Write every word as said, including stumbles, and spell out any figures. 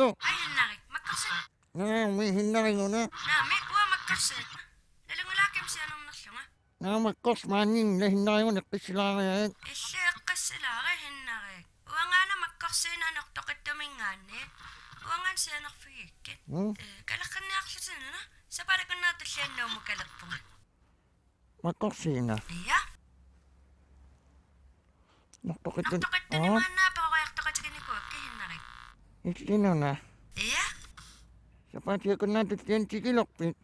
Ai Hinnarik, makkorsi-. Naamik Hinnarik una. Naamik, uanga makkorsi-. Nalunngilara Kim sianernerlunga. Naamik makkorsi maanni, ila Hinnarik una eqqissilaariarit. Illit eqqissilaari Hinnarik. Uangaana makkorsiinnaq Nortoqittuminngaanniit. Uangaana sianerfigikkit. Mm. Ee, kaleqqinniarlutit una. Sapaatip akunnera tulliani Nuummut kalerpunga. Makkorsiinnaq. Ja. Nortoqittu-. Nortoqittuminngaanniit peroriartoqatiginikuuakkit Hinnarik. Illit una. Ja. Sapaatip akunnera tulliani tikilerpit?